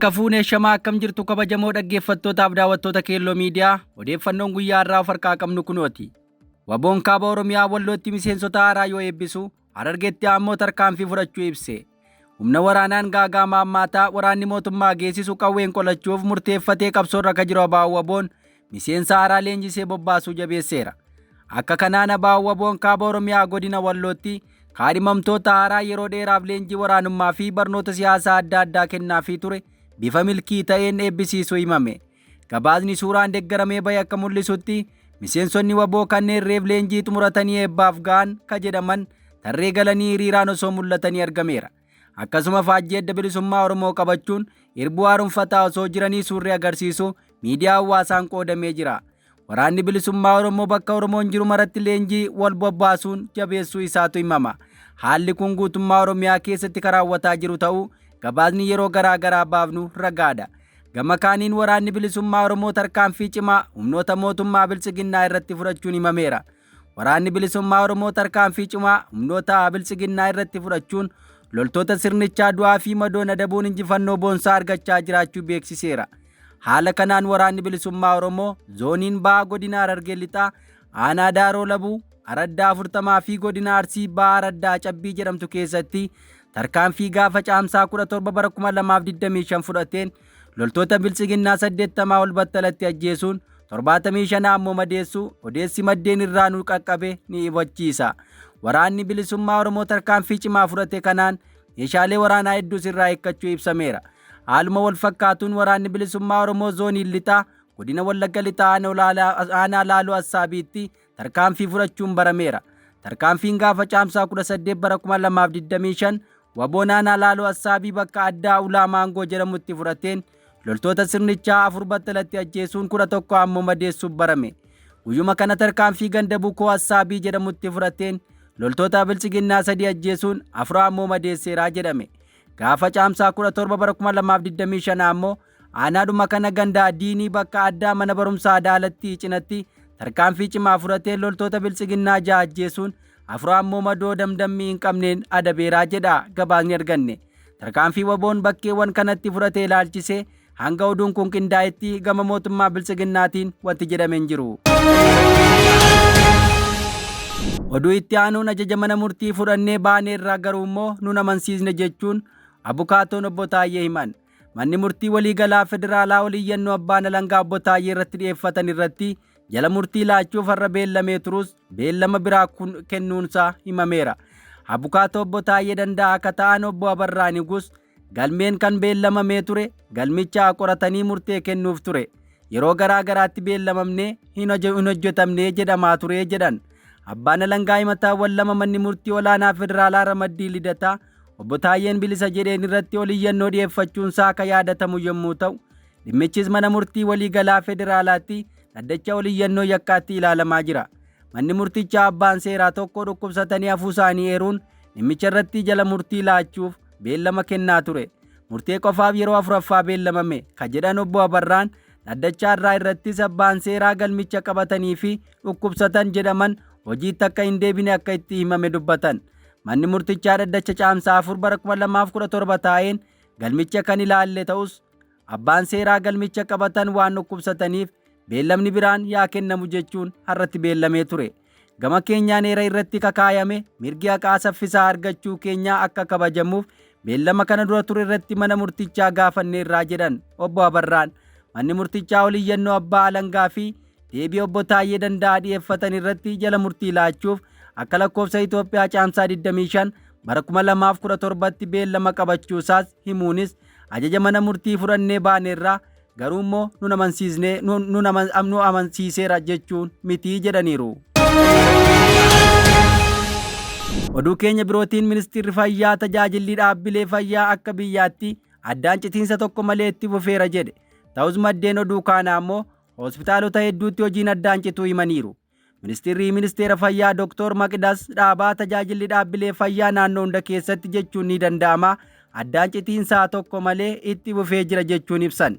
Harka fuunee shamaa akkam jirtu kabajamoo dhaggeeffattootaaf daawwattoota Keelloo Miidiyaa odeeffannoon guyyaa har'aa of harkaa qabnu kunooti. Waboon kaaba Oromiyaa Wallootti miseensota haaraa yoo eebbisu Harargetti ammoo tarkaanfii fudhachuu ibse. Humna waraanaan gaagaama hammaataa waraanni mootummaa geessisu qawween qolachuuf murteeffatee qabsoorra ka jiru ABO Waboon miseensa haaraa leenjisee bobbaasuu jabeesseera. Akka kanaan ABO Waboon kaaba Oromiyaa godina Wallootti kaadhimamtoota haaraa yeroo dheeraaf leenjii waraanummaa fi barnoota siyaasaa adda addaa kennaafii ture bifa milkii ta'een eebbisiisuu himame. Gabaasni suuraan deggaramee bahe akka mul'isutti miseensonni waboo kanneen reef leenjii xumuratanii eebbaaf ga'an ka jedhaman tarree galanii hiriiraan osoo mul'atanii argameera. Akkasuma faajjii adda bilisummaa Oromoo qabachuun irbuu haaromfataa osoo jiranii suurri agarsiisu miidiyaa hawaasaan qoodamee jira. Waraanni bilisummaa Oromoo bakka Oromoon jiru maratti leenjii wal bobbaasuun jabeessuu isaatu himama. Haalli kun guutummaa Oromiyaa keessatti kan raawwataa jiru ta'uu gabaasni yeroo garaa garaa baafnu ragaadha. Gama kaaniin waraanni bilisummaa Oromoo tarkaanfii cimaa humnoota mootummaa biltsiginnaa irratti fudhachuun himameera. Waraanni bilisummaa Oromoo tarkaanfii cimaa humnoota biltsiginnaa irratti fudhachuun loltoota sirnichaa du'aa fi madoon adabuun injifannoo boonsaa argachaa jiraachuu beeksiseera. Haala kanaan waraanni bilisummaa Oromoo zooniin bahaa godina Harargee Lixaa aanaa Daaroo Labuu araddaa 40 fi godina Arsii bahaa araddaa Cabbii jedhamtu keessatti tarkaanfii gaafa caamsaa 17 bara 2025 fudhateen loltoota biltsiginnaa 80 ol battalatti ajjeesuun 75 ammoo madeessuu odeessi maddeen irraa nu qaqqabe ni hubachiisa. Waraanni bilisummaa Oromoo tarkaanfii cimaa fudhate kanaan meeshaalee waraanaa hedduus irraa hiikkachuu ibsameera. Haaluma wal fakkaatuun waraanni bilisummaa Oromoo zoonii lixaa godina Wallagga lixaa aanaa Laaloo Assaabiitti tarkaanfii fudhachuun barameera. Tarkaanfiin gaafa caamsaa 18 bara 2025 waboon aanaa Laaloo Assaabii bakka addaa Ulaa Maangoo jedhamutti fudhateen loltoota sirnichaa afur battalatti ajjeesuun 11 ammoo madeessuuf barame. Guyyuma kana tarkaanfii ganda Bukoo Assaabii jedhamutti fudhateen loltoota biltsiginnaa sadii ajjeesuun afur ammoo madeesseeraa jedhame. Gaafa caamsaa 17 bara 2025 ammoo aanaadhuma kana ganda Diinii bakka addaa mana barumsaa Daalattii cinatti tarkaanfii cimaa fudhateen loltoota biltsiginnaa ja'a ajjeesuun afur ammoo madoo damdammii hin qabneen adabeeraa jedha gabaasni arganne. Tarkaanfii waboon bakkeewwan kanatti fudhatee ilaalchisee hanga oduun kun qindaa'etti gama mootummaa biltsiginnaatiin wanti jedhame hin jiru. Oduu itti aanuun ajaja mana murtii fudhannee baaneerraa garuu immoo nun amansiisne jechuun abukaatoon obbo Taayyee himan. Manni murtii waliigalaa federaalaa oliyyannoo abbaan alangaa obbo Taayyee irratti dhiyeeffatan irratti jala murtii laachuuf har'a beellamee turus beellama biraa kennuunsaa himameera. Abukaatoo obbo Taayyee Danda'aa akka ta'an obbo Abarraa Nigus galmeen kan beellamamee ture galmicha qoratanii murtee kennuuf ture. Yeroo garaa garaatti beellamamnee hin hojjetamnee jedhamaa ture jedhan. Abbaan alangaa himataawwan lama manni murtii olaanaa federaalaa ramaddii lidataa obbo Taayyeen bilisa jedheen irratti oliyyannoo dhiyeeffachuunsaa akka yaadatamu yommuu ta'u, dhimmichis mana murtii waliigalaa federaalaatti dhaddacha oliyyannoo yakkaatti ilaalamaa jira. Manni murtichaa abbaan seeraa tokko dhukkubsatanii hafuu isaanii eeruun dhimmicha irratti jala murtii laachuuf beellama kennaa ture. Murtee qofaaf yeroo afuraffaa beellamame ka jedhan obbo Abarraan dhaddacha har'aa irrattis abbaan seeraa galmicha qabatanii fi dhukkubsatan jedhaman hojiitti akka hin deebine akka itti himame dubbatan. Manni murtichaa dhaddacha caamsaa 4 bara 2017 taa'een galmicha kan ilaalle ta'us abbaan seeraa galmicha qabatan waan dhukkubsataniif beellamni biraan yaa kennamu jechuun har'atti beellamee ture. Gama keenyaan heera irratti kakaayame mirgi haqaa saffisaa argachuu keenyaa akka kabajamuuf beellama kana dura ture irratti mana murtichaa gaafanneerraa jedhan obbo Abarraan. Manni murtichaa oliyyannoo abbaa alangaa fi deebii obbo Taayyee Danda'aa dhiyeeffatan irratti jala murtii laachuuf akka lakkoofsa Itoophiyaa caamsaa 25 bara 2017tti beellama qabachuusaas himuunis ajaja mana murtii fudhannee baaneerraa garuu immoo nun amansiisnee nu amansiiseera jechuun mitii jedhaniiru. Oduu keenya birootiin ministeerri fayyaa tajaajilli dhaabbilee fayyaa akka biyyaatti addaan citiinsa tokko malee itti fufeera jedhe. Ta'us maddeen oduu kaanaa immoo hospitaalota hedduutti hojiin addaan cituu himaniiru. Ministeerri ministeera fayyaa Dr. Maqdas Dhaabaa tajaajilli dhaabbilee fayyaa naannoo hunda keessatti jechuun ni danda'ama addaan citiinsaa tokko malee itti fufee jira jechuun ibsan.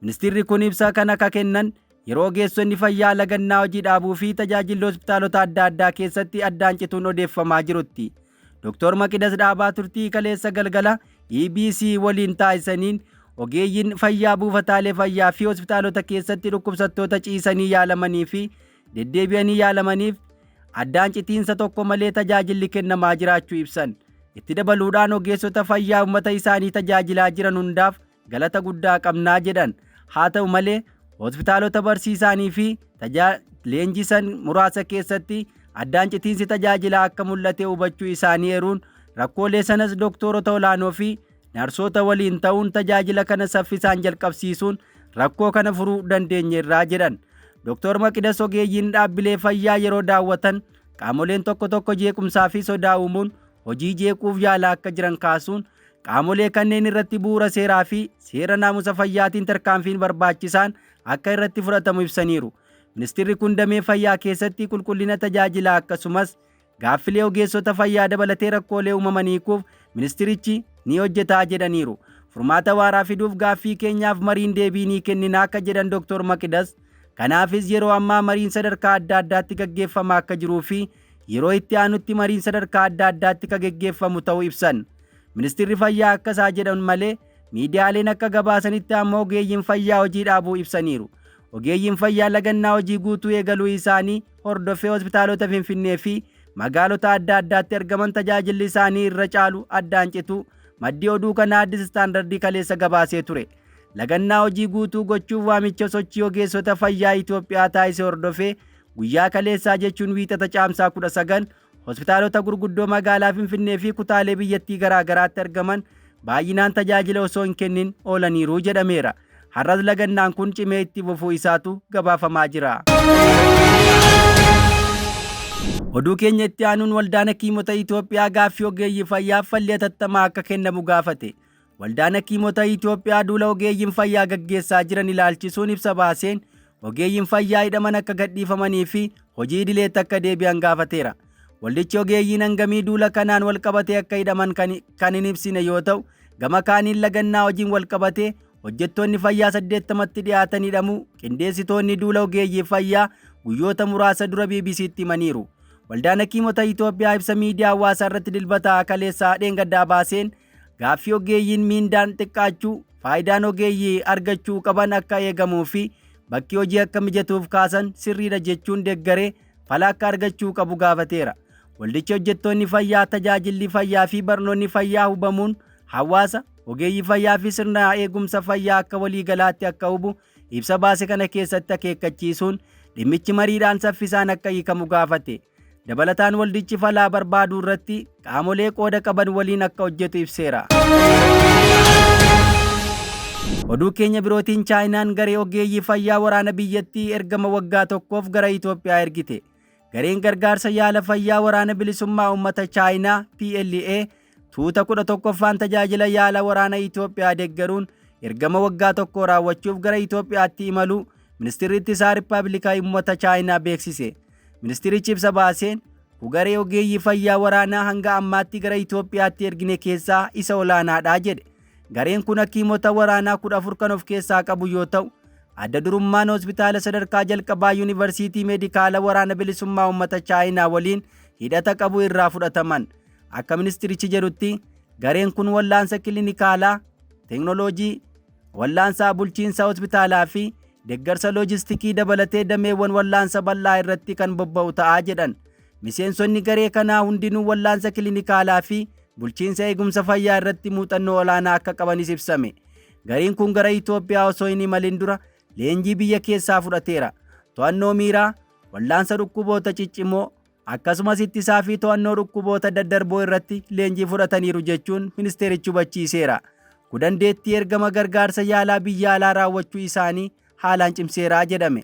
Ministeerri kun ibsa kana ka kennan yeroo ogeessonni fayyaa lagannaa hojii dhaabuu fi tajaajilli hospitaalota adda addaa keessatti addaan cituun odeeffamaa jirutti. Dr. Maqidas Dhaabaa turtii kaleessa galgala EBC waliin taasisaniin ogeeyyiin fayyaa buufataalee fayyaa fi hospitaalota keessatti dhukkubsattoota ciisanii yaalamanii fi deddeebi'anii yaalamaniif addaan citiinsa tokko malee tajaajilli kennamaa jiraachuu ibsan. Itti dabaluudhaan ogeessota fayyaa uummata isaanii tajaajilaa jiran hundaaf galata guddaa qabnaa jedhan. Haa ta'u malee hospitaalota barsiisanii fi leenjisan muraasa keessatti addaan citiinsi tajaajilaa akka mul'ate hubachuu isaanii eeruun rakkoolee sanas doktorota olaanoo fi narsoota waliin ta'uun tajaajila kana saffisaan jalqabsiisuun rakkoo kana furuu dandeenyeerraa jedhan. Doktor Maqidas ogeeyyiin dhaabbilee fayyaa yeroo daawwatan qaamoleen tokko tokko jeequmsaa fi sodaa uumuun hojii jeequuf yaalaa akka jiran kaasuun qaamolee kanneen irratti bu'uura seeraa fi seera naamusa fayyaatiin tarkaanfiin barbaachisaan akka irratti fudhatamu ibsaniiru. Ministeerri kun damee fayyaa keessatti qulqullina tajaajilaa akkasumas gaaffilee ogeessota fayyaa dabalatee rakkoolee uumaman hiikuuf ministerichi ni hojjetaa jedhaniiru. Furmaata waaraa fiduuf gaaffii keenyaaf mariin deebii ni kennina akka jedhan Dr. Maqidas kanaafis yeroo ammaa mariin sadarkaa adda addaatti gaggeeffamaa akka jiruu fi yeroo itti aanutti mariin sadarkaa adda addaatti kan gaggeeffamu ta'uu ibsan. Ministeerri fayyaa akkasaa jedhan malee miidiyaaleen akka gabaasanitti ammoo ogeeyyiin fayyaa hojii dhaabuu ibsaniiru. Ogeeyyiin fayyaa lagannaa hojii guutuu eegaluu isaanii hordofee hospitaalota Finfinnee fi magaalota adda addaatti argaman tajaajilli isaanii irra caalu addaan citu maddii oduu kanaa Addis Istaandardii kaleessa gabaasee ture. Lagannaa hojii guutuu gochuuf waamicha sochii ogeessota fayyaa Itoophiyaa taasise hordofee guyyaa kaleessaa jechuun wiixata caamsaa 19 hospitaalota gurguddoo magaalaa Finfinnee fi kutaalee biyyattii garaa garaatti argaman baay'inaan tajaajila osoo hin kennin oolaniiru jedhameera. Har'as lagannaan kun cimee itti fufuu isaatu gabaafamaa jira. Oduu keenya itti aanuun waldaan hakiimota Itoophiyaa gaaffii ogeeyyii fayyaaf falli hatattamaa akka kennamu gaafate. Waldaan hakiimota Itoophiyaa duula ogeeyyiin fayyaa gaggeessaa jiran ilaalchisuun ibsa baaseen ogeeyyiin fayyaa hidhaman akka gadhiifamanii fi hojii idileetti akka deebi'an gaafateera. Waldichi ogeeyyiin hangamii duula kanaan walqabatee akka hidhaman kan hin ibsine yoo ta'u, gama kaaniin lagannaa hojiin walqabatee hojjettoonni fayyaa 80tti dhiyaatan hidhamuu qindeessitoonni duula ogeeyyii fayyaa guyyoota muraasa dura BBC'tti himaniiru. Waldaan hakiimota Itoophiyaa ibsa miidiyaa hawaasaa irratti dilbataa kaleessaa dheengaddaa baaseen gaaffii ogeeyyiin miindaan xiqqaachuu, faayidaan ogeeyyii argachuu qaban akka eegamuu fi bakki hojii akka mijatuuf kaasan sirriidha jechuun deeggaree fala akka argachuu qabu gaafateera. Waldichi hojjettoonni fayyaa tajaajilli fayyaa fi barnoonni fayyaa hubamuun hawaasa ogeeyyii fayyaa fi sirna eegumsa fayyaa akka waliigalaatti akka hubu ibsa baase kana keessatti akeekkachiisuun dhimmichi mariidhaan saffisaan akka hiikamu gaafate. Dabalataan waldichi falaa barbaaduu irratti qaamolee qooda qaban waliin akka hojjetu ibseera. Oduu keenya birootiin Chaayinaan garee ogeeyyii fayyaa waraana biyyattii ergama waggaa tokkoof gara Itoophiyaa ergite. Gareen gargaarsa yaala fayyaa waraana bilisummaa uummata Chaayinaa PLA tuuta 11ffaan tajaajila yaala waraana Itoophiyaa deeggaruun ergama waggaa tokko raawwachuuf gara Itoophiyaatti imaluu ministeerri ittisaa Riippaabilikaa uummata Chaayinaa beeksise. Ministeerichi ibsa baaseen garee ogeeyyii fayyaa waraanaa hanga ammaatti gara Itoophiyaatti ergine keessaa isa olaanaadha jedhe. Gareen kun hakiimota waraanaa 14 kan of keessaa qabu yoo ta'u, adda durummaan hospitaala sadarkaa jalqabaa Yuunivarsiitii Meedikaala Waraana Bilisummaa Uummata Chaayinaa waliin hidhata qabu irraa fudhataman. Akka ministerichi jedhutti gareen kun wallaansa kilinikaalaa, teeknooloojii, wallaansaa bulchiinsa hospitaalaa fi deeggarsa loojistikii dabalatee dameewwan wallaansa bal'aa irratti kan bobba'u ta'aa jedhan. Miseensonni garee kanaa hundinuu wallaansa kilinikaalaa fi bulchiinsa eegumsa fayyaa irratti muuxannoo olaanaa akka qabanis ibsame. Gareen kun gara Itoophiyaa osoo hin imalin dura leenjii biyya keessaa fudhateera. To'annoo miiraa, wallaansa dhukkuboota ciccimoo, akkasumas ittisaa fi to'annoo dhukkuboota daddarboo irratti leenjii fudhataniiru jechuun ministeerichi hubachiiseera. Kun dandeettii ergama gargaarsa yaalaa biyya alaa raawwachuu isaanii haalaan cimseeraa jedhame.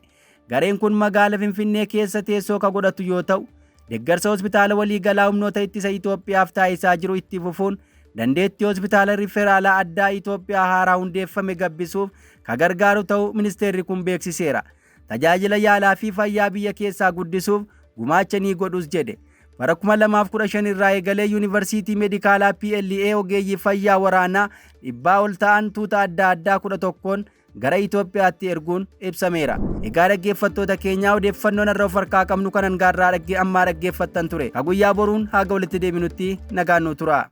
Gareen kun magaala Finfinnee keessa teessoo ka godhatu yoo ta'u, deeggarsa hospitaala waliigalaa humnoota ittisa Itoophiyaaf taasisaa jiru itti fufuun dandeettii hospitaala riferaalaa addaa Itoophiyaa haaraa hundeeffame gabbisuuf ka gargaaru ta'uu ministeerri kun beeksiseera. Tajaajila yaalaa fi fayyaa biyya keessaa guddisuuf gumaacha ni godhus jedhe. Bara 2015 irraa eegalee Yuunivarsiitii Meedikaalaa PLA ogeeyyii fayyaa waraanaa 100 ol ta'an tuuta adda addaa 11n gara Itoophiyaatti erguun ibsameera. Egaa dhaggeeffattoota keenyaa odeeffannoon har'a of harkaa qabnu kanan gaarraa ammaa dhaggeeffattan ture. Ka guyyaa boruun haga walitti deebinutti nagaan nu tura.